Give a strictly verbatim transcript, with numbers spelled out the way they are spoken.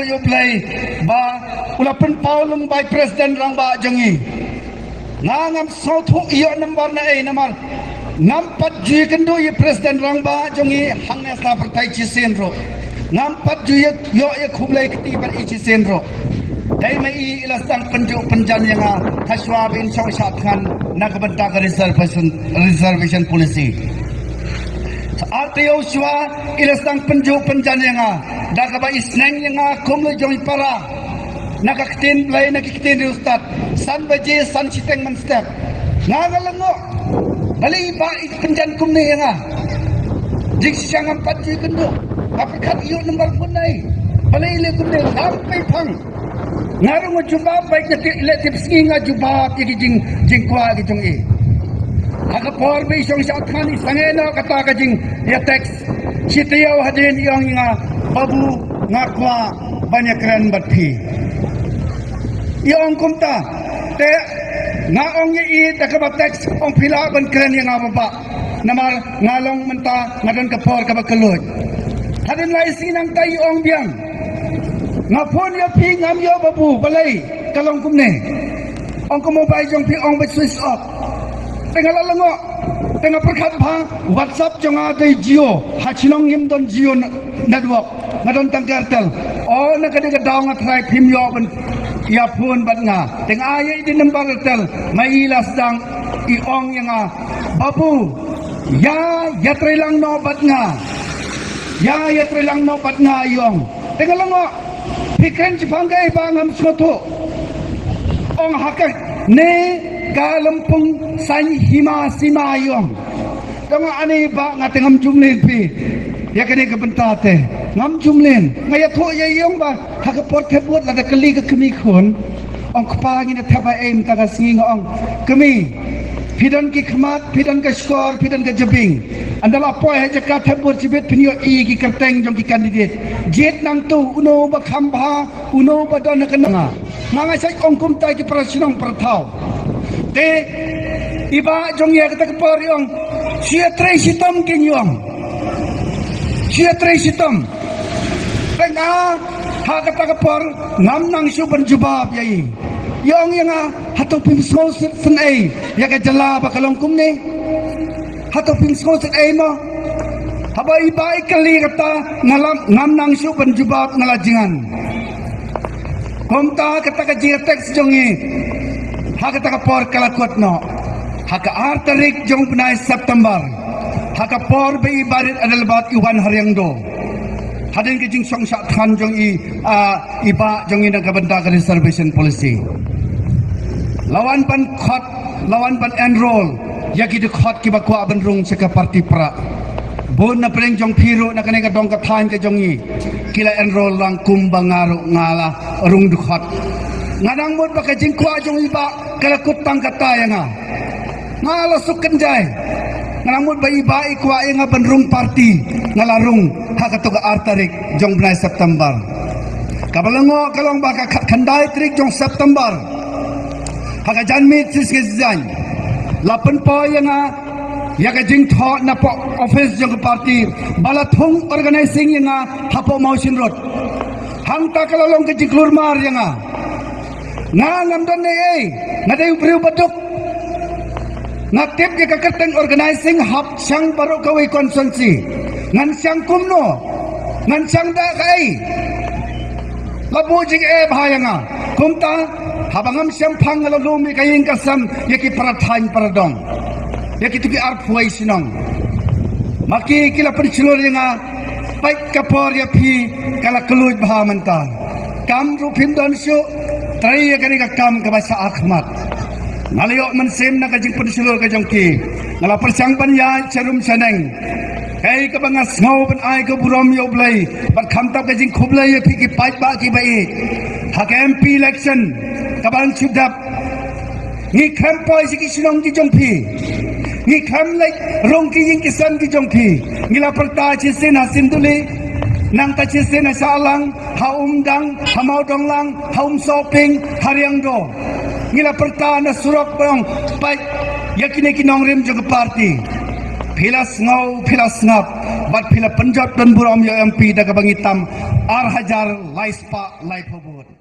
Ïa U Blei ba u la pynpaw long bai president rangbah jong ngi. Nga ngam sngewthuh ïoh number na ei namar ngam pat ju ïakynduh ïa president rangbah jong ngi hangne sa pyrthei shisien ruh. Ngam pat ju ïoh ïa khublei kti bad i shisien ruh. Dei ma i i la sdang pynjuh pynjan ïa nga ha shuwa ba in shong shah thngan na ka bynta ka reservation, reservation policy. Ar taïew shuwa i la sdang pynjuh pynjan ïa nga da kaba i sneng ïa nga kum la jong i para. Na ka ktien Blei na ki ktien riewstad san baje san shiteng mynstep. Nga nga lyngngoh. Balei i bah i pynjan kumne ïa nga. Jingshisha ngam pat ju ïakynduh. Nga pyrkhat ïoh number phone na i. Balei i leh kumne ngam pei phang. Nga ruh nga jubab bad nga tip leh tip sngi nga jubab ïa ki jing jingkwah ki jong i. Ha ka por ba i shong shah thngan i sangeh noh kata ka jing ïa text. Shi taïew hadien i ong ïa nga, Babu, nga kwah ban ïakren bad phi. I ong kumta te nga ong ïa i da kaba text ong phi lah ban kren ïa nga ba bah. Namar nga long mynta nga don ka por kaba kylluid. Hadien lai sngi nangta i ong biang, nga phone ïa phi ngam ïoh Babu, balei ka long kumne. Ong ka mobile jong phi ong ba switch off. Te nga la lyngngoh. Te nga pyrkhat bha, WhatsApp jong nga dei Jio, ha shnong ngim don Jio network. Nga don tang ka Airtel. O na ka dei ka daw nga try phim ïoh ban ïa phone bad nga. Te nga ai ïa i dei number Airtel. Ma i la sdang i ong ïa nga, Babu, ïa ïatreilang noh bad nga. Ïa ïatreilang noh bad nga i ong. Te nga lyngngoh. Phi kren shaphang kaei ba ngam sngewthuh. Ong ha kane ka lympung saiñ hima sima i ong. Te nga ani ba nga te ngam jumlin phi. Ïa kane ka bynta te ngam jumlin. Nga ïathuh ïa i ong ba ha ka por thep vote lada kylli ka kmie khun. Ong kpa ngin ïa thep ha ei mynta ka sngi nga ong. Kmie, phi don ki khmat, phi don ka shkor, phi don ka jabieng. Ynda la poi ha jaka thep vote shibit phin ïohi ki kyrteng jong ki candidate. Jied nangtu uno ba kham bha, uno ba don ha ka nang. Nga nga shait ong kumta ki para shnong para thaw. Te i bah jong ngi ha kata ka por i ong, shu ïatrei shitom kin i ong. Shu ïatrei shitom. Te nga ha kata ka por ngam nang shuh ban jubab ïa i. I ong ïa nga, hato phim sngewsih sngewsih ïa ka jylla ba ka long kumne. Hato phim sngewsih ei mo. Haba i bah i kylli kata nga lam ngam nang shuh ban jubab nga la jngan. Kumta kata ka jingtext jong i ha kata ka por ka la kut noh. Ha ka ar tarik jong bnai September. Ha ka por ba i Bah Rit Adelbert i wan ha Riangdo. Hadien ka jingshong shah thngan jong i, ah, i bah jong i na ka bynta ka reservation policy. La wan ban khot, la wan ban enroll ïa ki dkhot kiba kwah ban rung sha ka party Prah. Bun na pdeng jong phi ruh na kane ka dong ka thaiñ ka jong i ki la enroll lang kumba nga ruh nga la rung dkhot. Nga nang mut ba ka jingkwah jong i bah ka la kut tang kata ïa nga. Nga la suk kynjai. Nga nang mut ba i bah i kwah ïa nga ban rung party. Nga la rung ha kato ka ar tarik jong bnai September. Kaba lyngngoh ka long ba ka khatkhyndai tarik jong September. Ha ka janmiet shisha ka jaiñ la pynpaw ïa nga ïa ka jingthoh na poh office jong ka party ba la thung organizing ïa nga hapoh Mawshynrut. Hangta ka la long ka jingklur mar ïa nga. Nga ngam don ei ei, nga dei u briew ba duk. Nga tip ïa ka kyrteng organizing hap shang baroh kawei constituency. Ngan shang kumno? Ngan shang da kaei? La buh jingeh bha ïa nga. Kumta haba ngam shemphang nga la lum ïa ka ïing ka sem ïa ki para thaiñ para dong. Ïa kito ki arphew wei shnong. Ma ki ki la pynshlur ïa nga. Peit ka por ïa phi ka la kylluid bha mynta. Kam ruh phim don shuh. Trei ïa kane ka kam kaba sha khmat. Nga la ïoh mynsiem na ka jingpynshlur ka jong ki. Nga la pyrshang ban ïaid sha rum sha neng. Kaei kaba nga sngew ban ai ka burom ïa U Blei bad khamtam ka jingkhublei ïa phi ki paidbah kiba ïeit. Ha ka M P election kaba ngan shu dep. Ngi khlem poi sha ki shnong ki jong phi. Ngi khlem leit rung ki ïing ki sem ki jong phi. Ngi la pyrta shisien ha Sinduli, nangta shisien ha Shaalang, ha Umdang, ha Mawdonglang, ha Umsohping, ha Riangdo. Ngi la pyrta na surok ba ong peit ïa kine ki nongrim jong ka party. Phi la sngew, phi la sngap, bad phi la pynjot don burom ïa u M P da kaba ngi tam ar hajar lai spah laiphew vote.